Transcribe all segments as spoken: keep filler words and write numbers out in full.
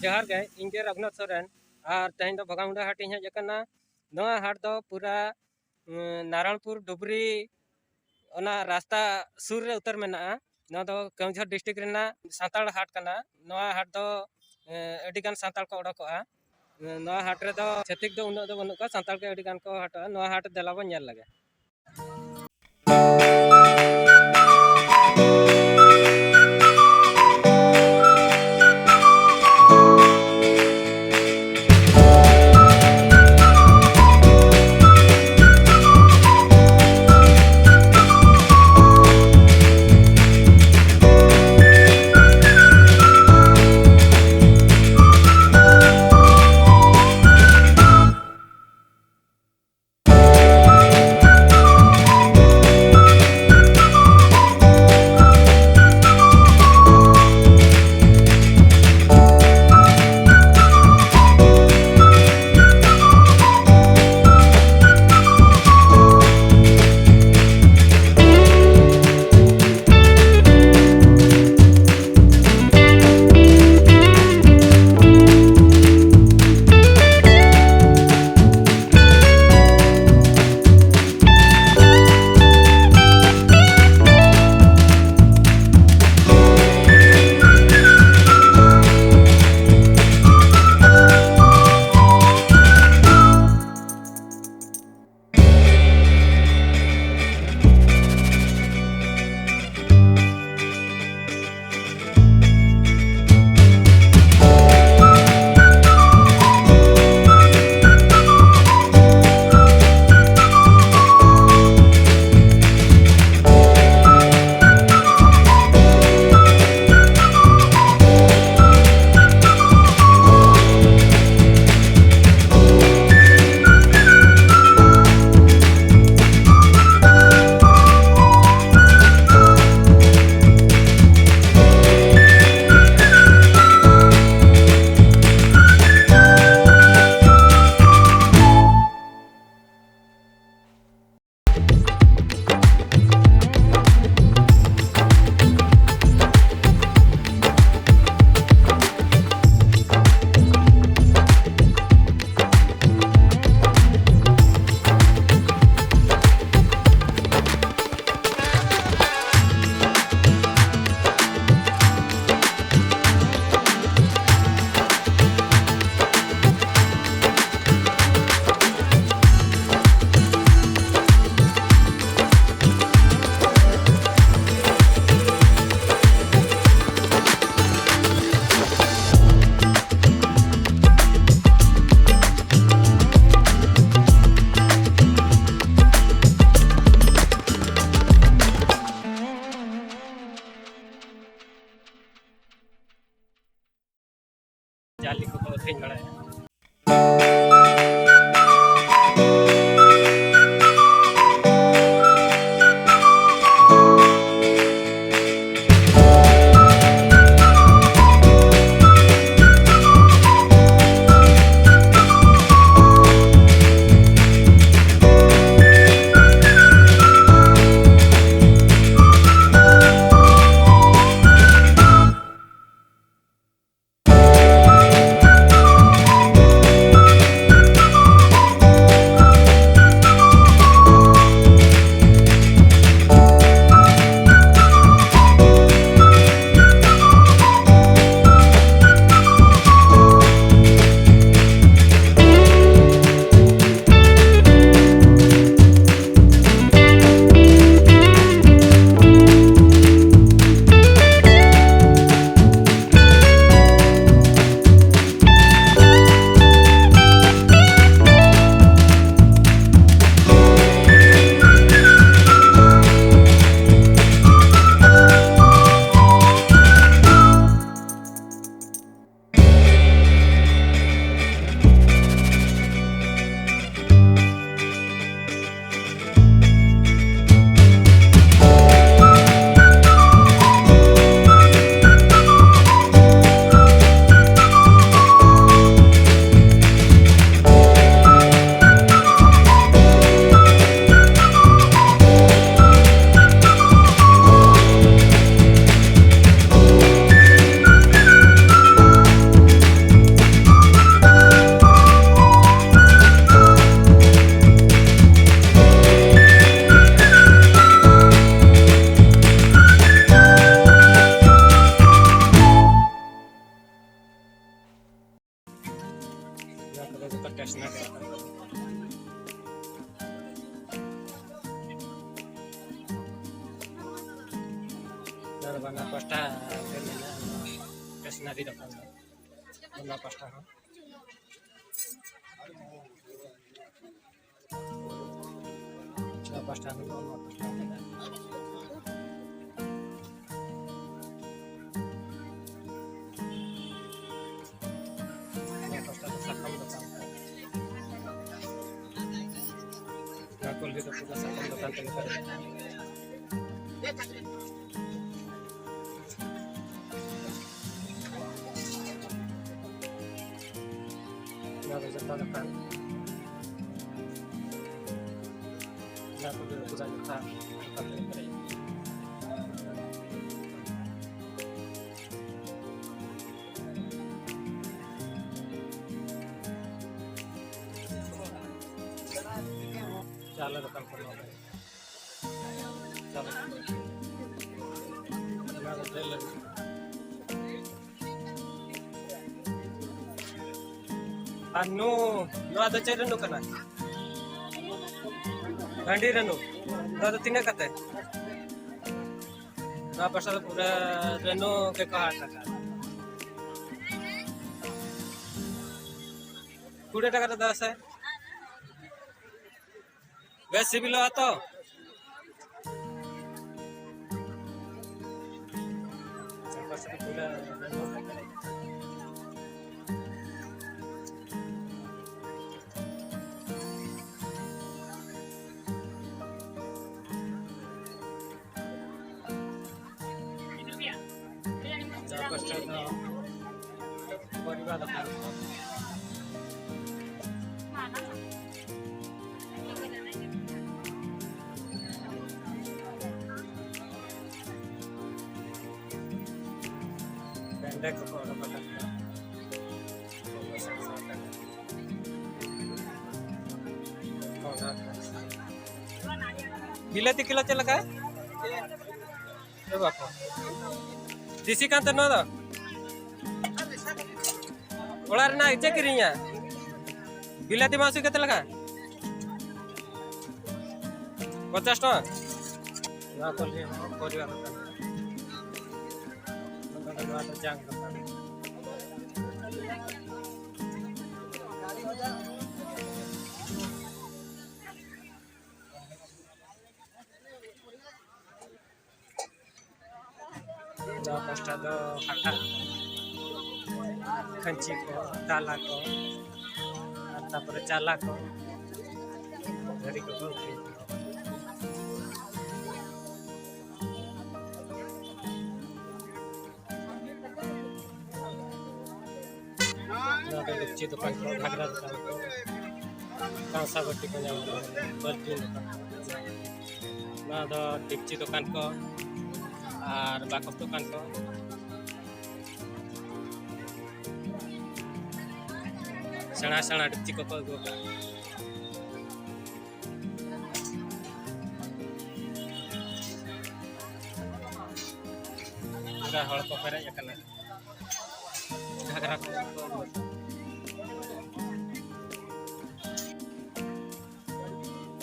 ᱡᱚᱦᱟᱨ ᱜᱮ, ᱤᱧ ᱜᱮ ᱨᱚᱜᱷᱩᱱᱟᱛᱷ ᱥᱚᱨᱮᱱ᱾ ᱟᱨ ᱛᱮᱦᱮᱧ ᱫᱚ ᱵᱷᱟᱜᱟᱢᱩᱰᱟᱹ ᱦᱟᱴ ᱤᱧ ᱦᱮᱡ ᱟᱠᱟᱱᱟ᱾ ᱱᱚᱣᱟ ᱦᱟᱴ ᱫᱚ ᱯᱩᱨᱟ, ᱩᱸ, ᱱᱟᱨᱟᱭᱚᱬᱯᱩᱨ ᱰᱩᱵᱽᱨᱤ, ᱚᱱᱟ ᱨᱟᱥᱛᱟ ᱥᱩᱨ ᱨᱮ ᱩᱛᱟᱹᱨ ᱢᱮᱱᱟᱜᱼᱟ᱾ ᱱᱚᱣᱟ ᱫᱚ ᱠᱮᱣᱚᱱᱡᱷᱚᱨ ᱰᱤᱥᱴᱨᱤᱠᱴ ᱨᱮᱱᱟᱜ ᱥᱟᱱᱛᱟᱲ ᱦᱟᱴ ᱠᱟᱱᱟ᱾ ᱱᱚᱣᱟ ᱦᱟᱴ ᱫᱚ, ᱮ, ᱟᱹᱰᱤ ᱜᱟᱱ ᱥᱟᱱᱛᱟᱲ ᱠᱚ ᱚᱰᱚᱠᱚᱜᱼᱟ᱾ ᱱᱚᱣᱟ ᱦᱟᱴ ᱨᱮᱫᱚ ᱪᱷᱟᱹᱛᱤᱠ ᱫᱚ ᱩᱱᱟᱹᱜ ᱫᱚ ᱵᱟᱹᱱᱩᱜ ᱠᱚᱣᱟ, ᱥᱟᱱᱛᱟᱲ ᱜᱮ ᱟᱹᱰᱤ ᱜᱟᱱ ᱠᱚ ᱦᱟᱴᱚᱜᱼᱟ᱾ ᱱᱚᱣᱟ ᱦᱟᱴ ᱫᱮᱞᱟ ᱵᱚᱱ ᱧᱮᱞ ᱞᱮᱜᱮ᱾ ᱡᱟᱹᱞᱤ ᱠᱚᱠᱚ ᱟᱹᱠᱷᱨᱤᱧ ᱵᱟᱲᱟᱭᱟ᱾ ᱱᱚᱣᱟ ᱠᱚᱫᱚ ᱡᱚᱛᱚ ᱴᱮᱥᱱᱟᱨᱤ ᱫᱚᱠᱟᱱ᱾ ᱟᱨ ᱵᱟᱝ, ᱯᱟᱥᱴᱟ ᱨᱮ ᱢᱮᱱᱟᱜᱼᱟ ᱴᱮᱥᱱᱟᱨᱤ ᱫᱚᱠᱟᱱ ᱫᱚ᱾ ᱚᱱᱟ ᱯᱟᱥᱴᱟ ᱦᱚᱸ᱾ ᱱᱚᱣᱟ ᱯᱟᱥᱴᱟ ᱦᱚᱸ ᱢᱮᱱᱟᱜᱼᱟ, ᱱᱚᱣᱟ ᱯᱟᱥᱴᱟ ᱦᱚᱸ ᱢᱮᱱᱟᱜᱼᱟ᱾ ᱯᱩᱨᱟᱹ ᱥᱟᱠᱟᱢ ᱫᱚᱠᱟᱱ ᱛᱮᱜᱮ ᱯᱮᱨᱮᱡ᱾ ᱱᱚᱣᱟ ᱫᱚ ᱡᱚᱛᱚ ᱫᱚᱠᱟᱱ᱾ ᱡᱟᱦᱟᱸ ᱠᱚ ᱫᱩᱲᱩᱵ ᱠᱚᱫᱟ ᱡᱚᱛᱚ ᱫᱚᱠᱟᱱ ᱛᱮᱜᱮ ᱯᱮᱨᱮᱡ᱾ ᱪᱟᱣᱞᱮ ᱫᱚᱠᱟᱱ ᱠᱚ ᱱᱚᱣᱟ ᱠᱚᱨᱮ᱾ ᱪᱟᱣᱞᱮ ᱫᱚᱠᱟᱱ᱾ ᱚᱱᱟ ᱫᱚ ᱰᱷᱮᱨ ᱞᱟᱹᱜᱤᱫ᱾ ᱟᱨ ᱱᱩ-, ᱱᱚᱣᱟ ᱫᱚ ᱪᱮᱫ ᱨᱮᱱᱩ ᱠᱟᱱᱟ? ᱜᱟᱺᱰᱤ ᱨᱮᱱᱩ᱾ ᱱᱚᱣᱟ ᱫᱚ ᱛᱤᱱᱟᱹᱜ ᱠᱟᱛᱮ? ᱱᱚᱣᱟ ᱯᱟᱥᱟ ᱫᱚ ᱯᱩᱨᱟᱹ ᱨᱮᱱᱩ ᱜᱮᱠᱚ ᱦᱟᱴ ᱟᱠᱟᱫ᱾ ᱠᱩᱲᱤ ᱴᱟᱠᱟ ᱨᱮ ᱫᱚ ᱥᱮ? ᱵᱮᱥ ᱥᱤᱵᱤᱞᱚᱜᱼᱟ ᱛᱚ? ᱡᱟᱦᱟᱸ ᱯᱟᱥᱴᱟ ᱫᱚ ᱯᱚᱨᱤᱵᱟᱨ ᱫᱚᱠᱟᱱ᱾ ᱵᱮᱱᱰᱮ ᱠᱚᱠᱚ ᱚᱰᱚᱠ ᱟᱠᱟᱫ ᱠᱚᱣᱟ᱾ ᱵᱤᱞᱟᱹᱛᱤ ᱠᱤᱞᱳ ᱪᱮᱫ ᱞᱮᱠᱟ? ᱮ ᱵᱟᱠᱚ᱾ ᱫᱮᱥᱤ ᱠᱟᱱ ᱛᱮ ᱱᱚᱣᱟ ᱫᱚ? ᱚᱲᱟᱜ ᱨᱮᱱᱟᱜ ᱪᱮᱫ ᱠᱤᱨᱤᱧᱟ? ᱵᱤᱞᱟᱹᱛᱤ ᱢᱟᱹᱥᱤ ᱠᱟᱛᱮ ᱞᱮᱠᱟ? ᱯᱚᱧᱪᱟᱥ ᱴᱟᱠᱟ? ᱱᱚᱣᱟ ᱠᱚ ᱞᱟᱹᱭ ᱦᱚᱸ ᱯᱚᱨᱤᱵᱟᱨ ᱠᱟᱱᱟ᱾ ᱱᱚᱣᱟ ᱫᱚ ᱡᱟᱝ ᱠᱟᱱᱟ᱾ ᱱᱚᱣᱟ ᱯᱟᱥᱴᱟ ᱫᱚ ᱦᱟᱴᱟᱜ, ᱠᱷᱟᱹᱧᱪᱤ ᱠᱚ, ᱰᱟᱞᱟ ᱠᱚ, ᱟᱨ ᱛᱟᱯᱚᱨᱮ ᱪᱟᱞᱟ ᱠᱚ᱾ ᱛᱷᱟᱹᱨᱤ ᱠᱚᱠᱚ ᱟᱹᱠᱷᱨᱤᱧ ᱠᱚᱣᱟ᱾ ᱱᱚᱣᱟ ᱫᱚ ᱞᱩᱪᱤ ᱫᱚᱠᱟᱱ ᱠᱚ, ᱜᱷᱟᱜᱽᱨᱟ ᱫᱚᱠᱟᱱ ᱠᱚ, ᱠᱟᱸᱥᱟ ᱵᱟᱹᱴᱤ ᱠᱚ ᱧᱟᱢᱚᱜᱼᱟ, ᱵᱟᱹᱞᱴᱤᱱ ᱫᱚᱠᱟᱱ ᱠᱚ᱾ ᱱᱚᱣᱟ ᱫᱚ ᱰᱮᱠᱪᱤ ᱫᱚᱠᱟᱱ ᱠᱚ ᱟᱨ ᱵᱟᱠᱚᱯ ᱫᱚᱠᱟᱱ ᱠᱚ᱾ ᱥᱮᱬᱟ ᱥᱮᱬᱟ ᱰᱮᱠᱪᱤ ᱠᱚᱠᱚ ᱟᱹᱜᱩ ᱟᱠᱟᱫᱼᱟ᱾ ᱯᱩᱨᱟᱹ ᱦᱚᱲ ᱠᱚ ᱯᱮᱨᱮᱡ ᱟᱠᱟᱱᱟ᱾ ᱜᱷᱟᱜᱽᱨᱟ ᱠᱚ᱾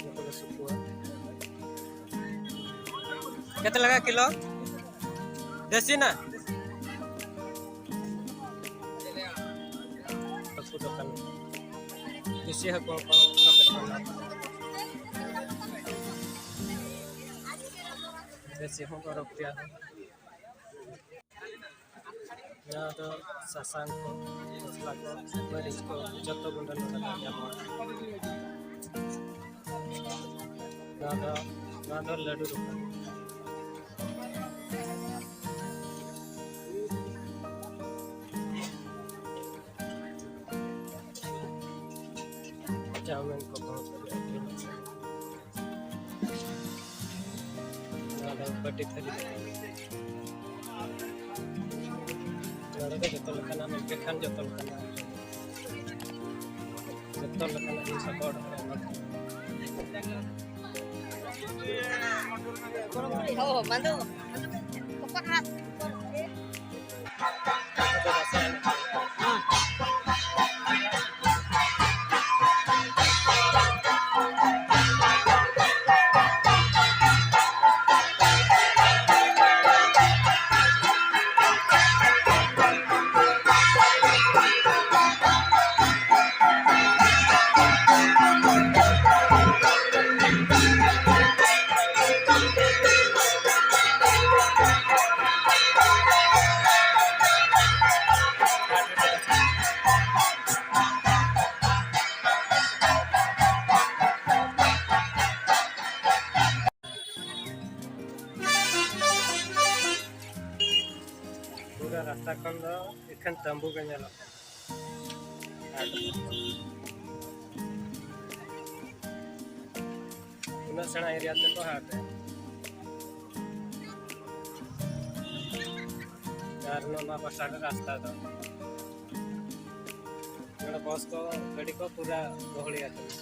ᱡᱚᱛᱚ ᱜᱮ ᱥᱩᱠᱩᱣᱟ᱾ ᱠᱮᱛᱮ ᱞᱟᱜᱟ ᱠᱤᱞᱳ? ᱫᱮᱥᱤ ᱱᱟ? ᱦᱟᱹᱠᱩ ᱫᱚᱠᱟᱱ᱾ ᱫᱮᱥᱤ ᱦᱟᱹᱠᱩ ᱦᱚᱸᱠᱚ ᱨᱟᱠᱟᱵ ᱠᱟᱱᱟ᱾ ᱫᱮᱥᱤ ᱦᱚᱸ ᱵᱟᱨᱚ ᱯᱮᱭᱟ᱾ ᱱᱚᱣᱟ ᱫᱚ ᱥᱟᱥᱟᱝ ᱠᱚ, ᱢᱚᱥᱞᱟ ᱠᱚ, ᱢᱟᱹᱨᱤᱪ ᱠᱚ, ᱡᱚᱛᱚ ᱜᱩᱸᱰᱟᱹ ᱱᱚᱰᱮ ᱫᱚ ᱧᱟᱢᱚᱜᱼᱟ᱾ ᱱᱚᱣᱟ ᱫᱚ, ᱱᱚᱣᱟ ᱫᱚ ᱞᱟᱹᱰᱩ ᱫᱚᱠᱟᱱ᱾ ᱪᱟᱣᱢᱤᱱ ᱠᱚ ᱠᱚᱦᱚᱸ ᱠᱚ ᱟᱹᱠᱷᱨᱤᱧᱟ᱾ ᱱᱚᱣᱟ ᱫᱚ ᱵᱟᱹᱴᱤ ᱛᱷᱟᱹᱨᱤ᱾ ᱱᱚᱰᱮ ᱫᱚ ᱡᱚᱛᱚ ᱞᱮᱠᱟᱱᱟᱜ ᱢᱮᱱᱟᱜᱼᱟ, ᱠᱷᱟᱱ ᱡᱚᱛᱚ ᱞᱮᱠᱟᱱᱟᱜ, ᱡᱚᱛᱚ ᱞᱮᱠᱟᱱᱟᱜ ᱡᱤᱱᱤᱥ ᱟᱵᱚ ᱚᱲᱟᱜ ᱨᱮ ᱧᱟᱢᱚᱜᱼᱟ᱾ ᱦᱳ, ᱵᱟᱸᱫᱚ᱾ ᱠᱚᱯᱟᱜ ᱦᱟᱸᱜ᱾ ᱛᱟᱢᱵᱩ ᱜᱮ ᱧᱮᱞᱚᱜ ᱠᱟᱱᱟ᱾ ᱟᱨ ᱩᱱᱟᱹᱜ ᱥᱮᱬᱟ ᱮᱨᱤᱭᱟ ᱛᱮᱠᱚ ᱦᱟᱴ ᱮᱫᱟ᱾ ᱟᱨ ᱱᱚᱣᱟ ᱯᱟᱥᱴᱟ ᱨᱮ ᱨᱟᱥᱛᱟ ᱫᱚ, ᱱᱚᱰᱮ ᱵᱚᱥ ᱠᱚ, ᱜᱟᱹᱰᱤ ᱠᱚ ᱯᱩᱨᱟ ᱜᱚᱦᱚᱲᱤ ᱟᱠᱟᱱᱟ᱾